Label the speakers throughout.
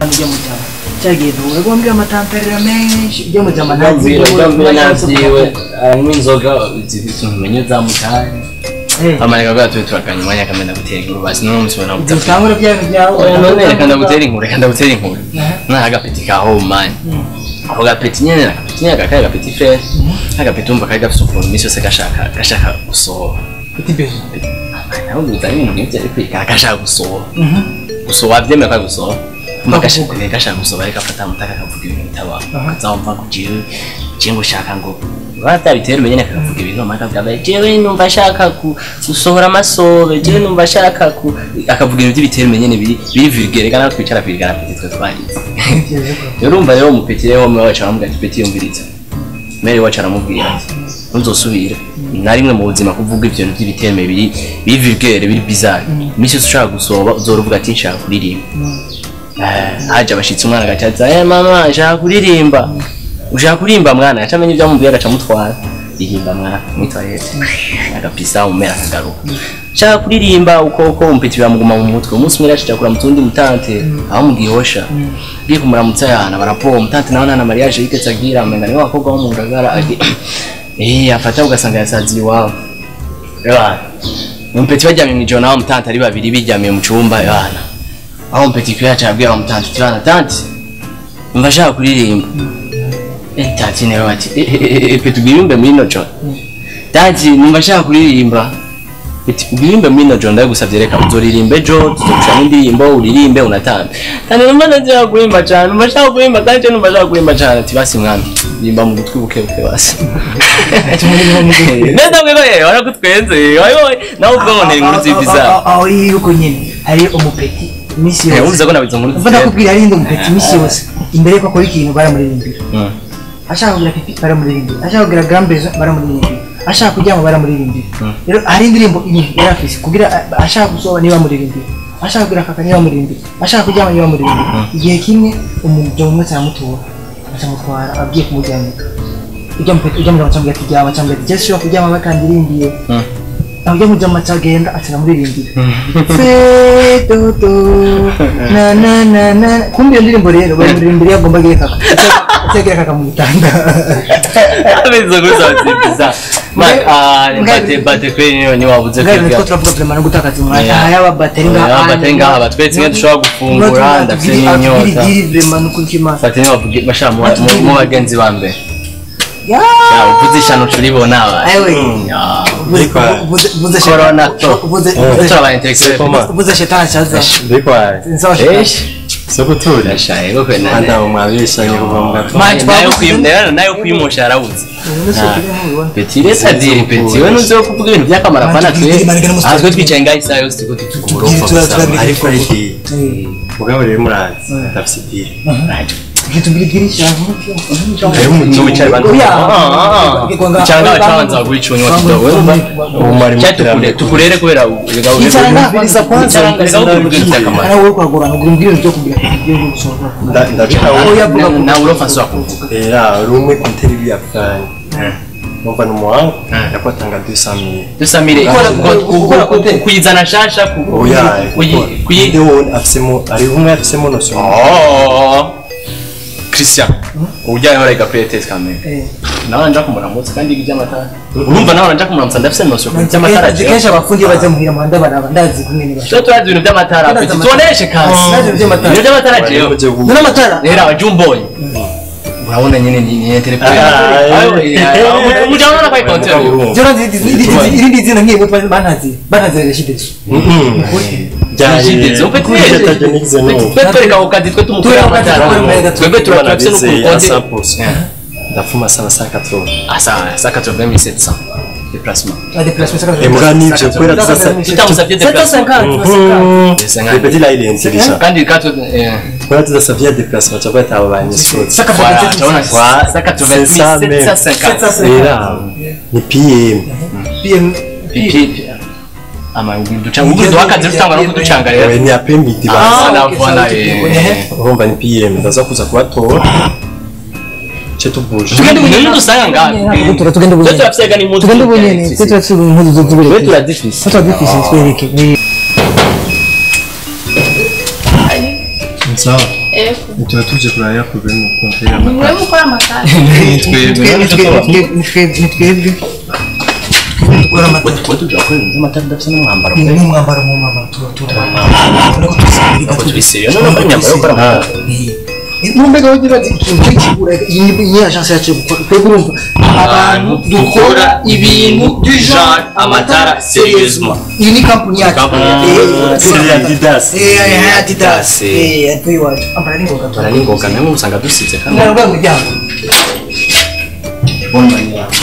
Speaker 1: Ujya mu jama cyagiye duhura gombye amatamperera menshi ujya mu jama
Speaker 2: ntaziwe aranywa inzoga zifite zamutaye amareka bwa tuwe turakanya umwanya kamenda gutera inkuru basi none umunsi ubona
Speaker 1: utangura bya bintu byawe
Speaker 2: none reka ndagutera inkuru reka ndagutera inkuru nta agapeti ka home man ako gapeti nyene agapeti nyene kakaye agapeti frere agapeti umva kari gafise ukuntu iminsi yose gashaka gusohora
Speaker 1: petit besoin
Speaker 2: nawe uza ibintu nk'ivyo ariko gashaka gusohora gusohora vyemera ko gusohora gashaka gusohora ariko afata amutaka akavuga ibintu bitabaho akazamva ngo jewe ngo ushaka ngo batabitera umenye akavuga ibintu amaka jewe numva ashaka gusohora amasobe jewe numva ashaka akavuga ibintu by'ibitero umenye biri vulgaire kana twicara kwigana petit twe twarize rero urumva rero umupeti rero mwe wacu aramubwira ati petit yumviriza mere wacu aramubwira ati ntuzosubire na rimwe mu buzima kuvuga ibyo bintu by'ibitero biri vulgaire biri bizarre iminsi yose ushaka gusoba uzoruvuga ati nshaka kuririmba haje abashitsi umwana agacaza mama nshaka kuririmba ushaka kurimba mwana aca amenye ibyo amubwira agaca amutwara ririmba mwana muri toilette agapisa umera akagaruka nshaka kuririmba uko umpeti biramuguma mu mutwe umunsi umwe yacija kuramutsa undi mutante aho mugihosha ngiye kumuramutsa yana barapo mutante nawe nta na mariage yigeze agira amenga niwe bakobwa bo mu ngagara afata ugasanga yasaziye iwabo umpeti baryamye mw'ijoro nawe mutante ari babiri biryamiye mu cumba yana aho umpeti kwiyaca abwira mutante ati tante umva ashaka kuririmba tati nawe ati peti ubwiyumbe muri ino joro tati numva ashaka kuririmba peti ubwiyumbe muri ino joro ndagusavye reka uzoririmba ejo tuzogushiramo indirimbo uririmbe unatambe tati numva ndashaka kuririmba cane numva ashaka kuririmba kandi numva ashaka kuririmba cane ati basi mwana ririmba mu gutwi buke buke basi neza bwego yewe warakutwenze nawe ubwo ngo ntera inkuru z'ibiza
Speaker 1: aho yuko nyene hari umupeti imisi yose
Speaker 2: uvuze ko nabizo nkuru
Speaker 1: ndakubwira hari indi umupeti imisi yose imbere yuko akora ikintu baramuririmbira ashaka kugira pipi baramuririmbira ashaka kugira gambezo baramuririmbira ashaka kuryama baramuririmbira rero hari indirimbo imwe yari afise kugira ashaka gusoba niba muririmbira ashaka kugira kaka niba muririmbira ashaka kuryama niba muririmbira igihe kimwe umujyo umwe cyamutora acamutwara agiye kumuryamika ujya mupeti ujya mujama cyangwa kuryama cyangwa ati jesi kuryama bakandirimbiye ujya mujama cyagenda ati namuririmbira fe do do na na na na kumbe iyo ndirimbo rero baramuririmbira yagomba agiye kaka ategera kaka mu gitanda
Speaker 2: abizo gusa biza bate kweri ni wabuze
Speaker 1: kweri ko turavuga vraiment no gutakaza umwanya yaba bateri ngaha
Speaker 2: bateri ngaha batwetse nge dushobora gufungura ndafite n'inyota
Speaker 1: vraiment no kukima
Speaker 2: bate ni wavuge basha mu bagenzi ba mbere ya uvuze ishano turibona aba
Speaker 1: uvuze
Speaker 2: corona
Speaker 1: uvuze shetani chaza
Speaker 3: Sokuturi
Speaker 2: ashayego kwena
Speaker 3: anda umwabishanye kuva mu gato
Speaker 2: nayo kwimusha arabuze Petit reka dire petit we nuzo kuvuga ibintu by'akamaro apana twe twe twicaye ngaho isaha yose tuko tukurofa
Speaker 3: ariko ariki mugabo rero murazi ndafise idire
Speaker 2: cyangwa bacabanza guicunywa kidogo tukurere kubera
Speaker 3: rumwe kunteri ya fulani numva n'umuhanga yakwatanga 200,000
Speaker 2: kuyizana shasha
Speaker 3: ari umwe afisemo notion
Speaker 2: Christian ujyaye hora igapetesi kamere nawe nja kumuramutsa kandi iby'amatara urumva nawe nja kumuramutsa ndafise notion by'amatara
Speaker 1: kenshi abafundi baza muhira muhanda baraba ndazi kumwe niba
Speaker 2: cyo turazi ibintu by'amatara petit tuoneshe kazi ibintu by'amatara jewe
Speaker 1: n'amatara
Speaker 2: rero abajumbonye urabona nyine ni telefone umujyana kwa konti
Speaker 1: jora irindi zina ngiye bantazi Regideso
Speaker 2: Regideso twe twereka ku kazi twe tumukorera amatara twebwe turabafise no ku konti
Speaker 3: ndafuma saba 180
Speaker 2: asa 180,700 déplacement
Speaker 1: la déplacement
Speaker 3: et moi ni je kwera sasa
Speaker 2: tutamusabye déplacement
Speaker 3: 750 le petit là il est intelligent
Speaker 2: kandi kato
Speaker 3: kwera tuzasabye déplacement cyangwa tabanye sport
Speaker 2: 180,750
Speaker 3: era ni PM
Speaker 1: PM
Speaker 2: PP ama ducanga wakazi rutangwa no kuducanga rero
Speaker 3: ni après midi
Speaker 2: ba voilà
Speaker 3: urumva ni PM ndaza kuza kubatora cyo tubuje
Speaker 2: tugende bunyene dusanga ngaha
Speaker 1: tugende bunyene
Speaker 2: turafyega ni
Speaker 1: tugende bunyene turafyega impuzu zo
Speaker 2: turazifise
Speaker 1: turazifise twereke
Speaker 3: sawa
Speaker 4: Ego.
Speaker 3: Tuba tuje kuraba ya problème mu
Speaker 4: Ni mwe mukora amatara.
Speaker 1: Ni twebwe dukora amatara.
Speaker 2: Wowe tujya gukora ibintu by'amatara udafite n'umwambaro.
Speaker 1: N'umwambaro, mu mwambaro tuba turabona ko turi
Speaker 2: Ntabwo turi sérieux, none ko imyambaro yo gukora amatara.
Speaker 1: Numbega wagira ati ikintu cy'ikigura iyi ni agence yacu yo gukora. Twebwe urumva abantu dukora ibintu du genre
Speaker 2: amatara sérieusement.
Speaker 1: Iyi ni kampani yacu.
Speaker 2: Company yacu.
Speaker 3: C'est Adidas.
Speaker 1: Adidas. Atuye iwacu ambara n'ingoga.
Speaker 2: Bara n'ingoga namwe usanga dusize kandi.
Speaker 1: Ntabwo bwa muryango.
Speaker 2: Bomba ni yamba.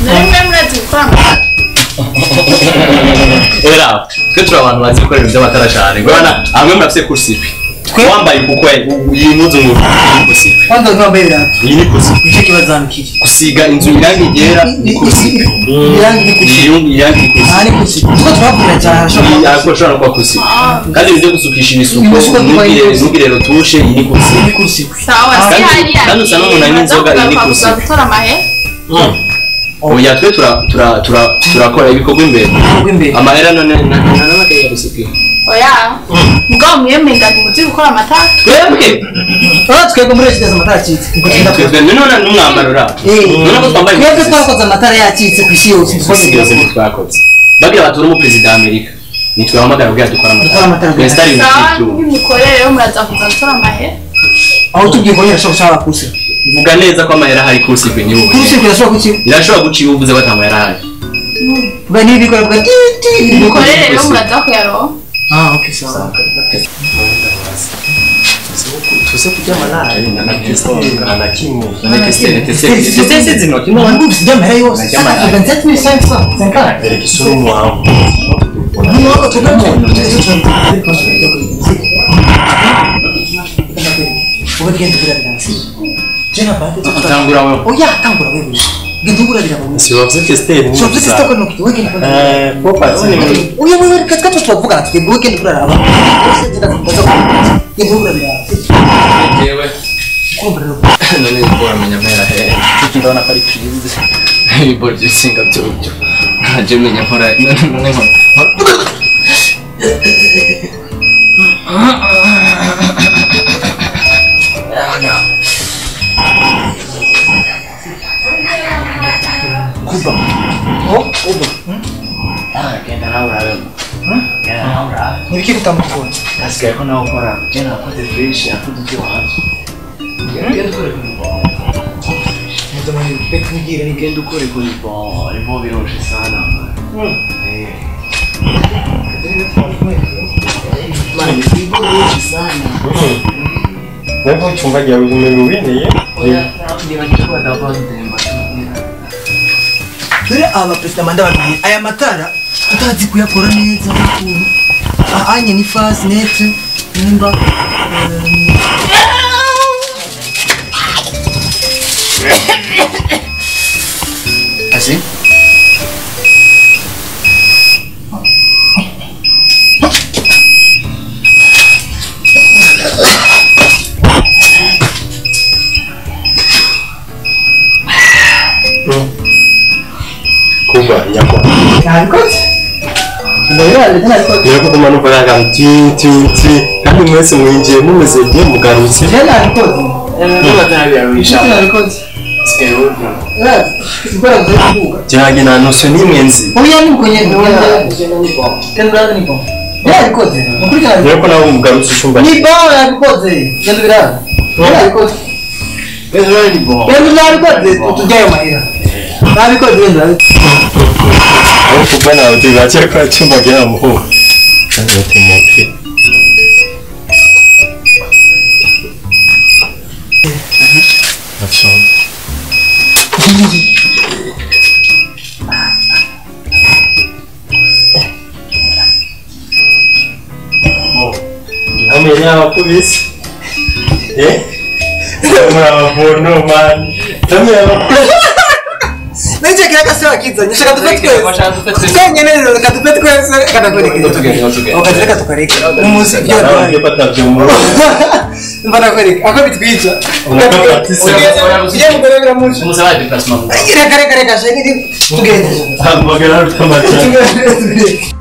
Speaker 4: Nari mwe murazi gukora amatara.
Speaker 2: Era, twe turi abantu bazi gukora ibintu by'amatara cyane. Urabona, amwe murafise court-circuit. Wambaye kukwe iyi mpuzu ngo iyi court-circuit.
Speaker 1: Kwanza nkambaye ibirato.
Speaker 2: Iyi ni court-circuit.
Speaker 1: Nicyo kibazo hano kiri.
Speaker 2: Gusiga inzu irangi ryera ni court-circuit.
Speaker 1: Irangi ni court-circuit.
Speaker 2: Iyi irangi ni
Speaker 1: Aha
Speaker 2: court-circuit.
Speaker 1: ni court-circuit. Tuko twakura cyane
Speaker 2: Iyi
Speaker 1: harashobora
Speaker 2: ariko ashobora no kuba court-circuit. Kandi ibintu byo gusukisha ibisuko,
Speaker 1: Ibisuko
Speaker 2: ntugire ntugire retouche, iyi ni court-circuit.
Speaker 1: ni court-circuit.
Speaker 4: Sawa, si hariya.
Speaker 2: Kandi usa n'umuntu anywa inzoga, iyi ni court-circuit.
Speaker 4: Gutora amahe.
Speaker 2: Oya, twe turakora ibikorwa imbere.
Speaker 1: Ibikorwa imbere.
Speaker 2: Amahera none na gusiga.
Speaker 4: Oya. Mugabo mwemenga ntimuzi gukora amatara.
Speaker 2: Twebwe
Speaker 1: Ah, twebwe muri Regideso amatara acitse. Niko tugenda
Speaker 2: twebwe none n'umwambaro ra. None ko twambaye
Speaker 1: Twebwe twakoze amatara yacitse ku isi yose.
Speaker 2: isi yose ntitwakoze. Bagira batura umuperezida wa Amerika. Nitwe bahamagara kugira dukore
Speaker 1: Dukore amatara.
Speaker 2: amatara. Twestari ibintu
Speaker 4: Sawa,
Speaker 2: by'ibyuma.
Speaker 4: ntimukorere rero muraza kuza gutora amahe.
Speaker 1: Aho tugiye kongera ashobora gushaka court-circuit.
Speaker 2: Vuga neza ko amahera ahari court-circuit niwe.
Speaker 1: Court-circuit irashobora kuki?
Speaker 2: Irashobora guca iyo uvuze ko ata mahera ahari.
Speaker 1: Vuga niba ikora vuga ti ti.
Speaker 4: Mukorere rero muraza kuyaronka.
Speaker 1: Ah, okay, sawa.
Speaker 2: Tuze kuryama nabi.
Speaker 3: Nta kimwe.
Speaker 2: Testere zino kino.
Speaker 1: Ntabwo ufite amahera yose.
Speaker 2: Amahera.
Speaker 1: 27 550.
Speaker 3: Erega isura umuhango.
Speaker 1: Mwaka tugamo. Wowe genda ugura biransi. Jena bate.
Speaker 2: Tangura wewe.
Speaker 1: Oya, tangura wewe. Genda ugura birabawe.
Speaker 3: Si wavuze Christelle.
Speaker 1: Si wavuze Christelle ko nuko wewe genda.
Speaker 3: Ko pati.
Speaker 1: Oya wewe reka twe twavugana twebwe wewe genda ugura aba. Bose genda ndaza. Genda ugura biransi.
Speaker 2: Jewe.
Speaker 1: Kumva rero.
Speaker 2: None bora menya amahera he. Ndabona ko ari prise. Ibora by'insinga byo byo. Ntaje menya nkora none nkora. Kuba.
Speaker 1: Oh, uba.
Speaker 2: Ah, genda nawe urabe. Genda nawe urabe.
Speaker 1: Nibiki kutamukunda.
Speaker 2: Hasigaye ko nawe ukora. Genda nakoze fresh, nakoze ibyo hanze. Genda ukore kuri bon.
Speaker 1: Mutamani pekubwira ni
Speaker 2: Genda ukore kuri bon. Arimo biroshe sana. Eh. Man, biroshe sana.
Speaker 3: Nabwo icyumba ryawe umenga ubineye.
Speaker 2: Oya, nibagiwe ko badakora ndemba.
Speaker 1: Dore aba perezida manda babiri aya matara tutazi kuyakora neza ukuntu ahanye ni phase net nimba
Speaker 2: Asi?
Speaker 3: Kuba nyakwa.
Speaker 1: Nabikoze ndabiraje nabikoze.
Speaker 3: Rero ko kumanuka nanga ti ti ti kandi mwese mwinjiye mumeze bien mugarutse.
Speaker 1: Je nabikoze.
Speaker 2: Niba
Speaker 1: Nabikoze. Gukora kuvuga.
Speaker 3: Cyangwa nta notion n'imwe nzi.
Speaker 1: Oya ni uko nyene genda ni bon. Nabikoze mukurikirana.
Speaker 3: Rero ko nawe mugarutse icyumba.
Speaker 1: Ni bon nabikoze genda biraje nabikoze. Genda nabikoze tujyayo mahera nabikoze genda.
Speaker 3: Aho kuba nawe tubacyari kwa cyumba gyamuho. Kandi moke. Action. Hamwe y'abakubise. Eh? Muri abavono man. Hamwe y'abakubise.
Speaker 1: Nanje kira kase wakizanye shaka dupfe twese twenyene rero reka dupfe twese reka ndakwereke okazi reka tukareke umunsi ibyo
Speaker 3: Nababwiye ko atabyumva.
Speaker 1: Mba ndakwereka ako bitwica ujye mugore biramuca.
Speaker 2: Umusaba déplacement.
Speaker 1: Reka reka reka shaka tugende.
Speaker 3: Ntabwo bagera rutamata.
Speaker 1: Tugende.